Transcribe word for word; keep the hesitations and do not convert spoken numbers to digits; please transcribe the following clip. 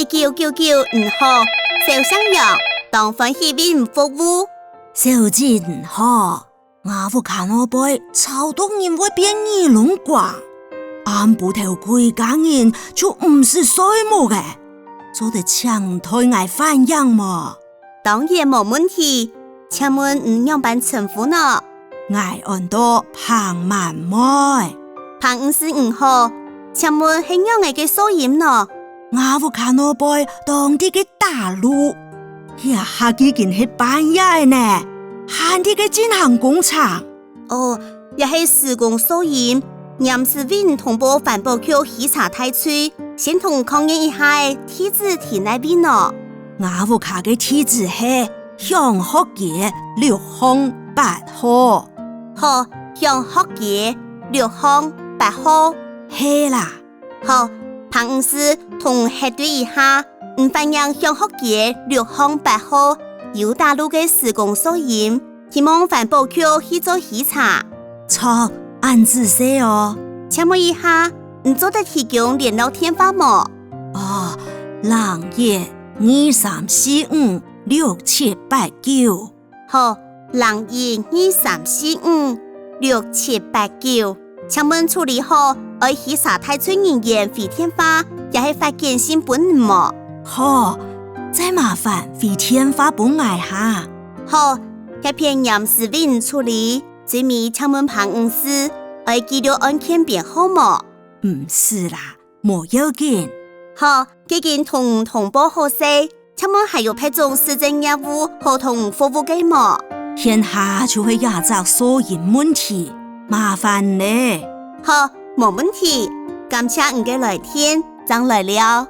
九九九你好，小姓楊，當歡喜為你服務。小姐你好，吾屋下外背超多人會變耳聾鬼，暗晡頭歸家人就毋使睡目个，做得請代𠊎反映無？當然無問題，請問你仰般稱呼呢？𠊎安到彭滿妹。彭女士你好，請問係仰仔个噪音呢？吾屋下外背當在該打路，這下既經係半夜仔呢，還在該進行工程。哦，這係施工噪音，黏時為你通報環保局稽查大隊，先同你確認一下仔地址在哪位呢？吾屋下个地址係享福街六巷八號。好，享福街六巷八號。係啦。好，彭女士同你核對一下，你反映享福街六巷八號有打路个施工噪音，希望環保局去做稽查。著，恁仔細哦。請問一下，你做得提供聯絡電話無？哦，零一二三四五六七八九。好，零一二三四五六七八九。請問處理好，愛稽查大隊人員回電話，也係發簡訊分你無？好，再麻煩回電話分𠊎哈。好，這片黏時為你處理，最尾請問彭女士，愛記錄案件編號無？毋使啦，無要緊。好，既經同你通報好勢，請問還有別種市政業務好同你服務个無？現下就係這隻噪音問題，麻煩咧。好，無問題，感謝你个來電，正來尞。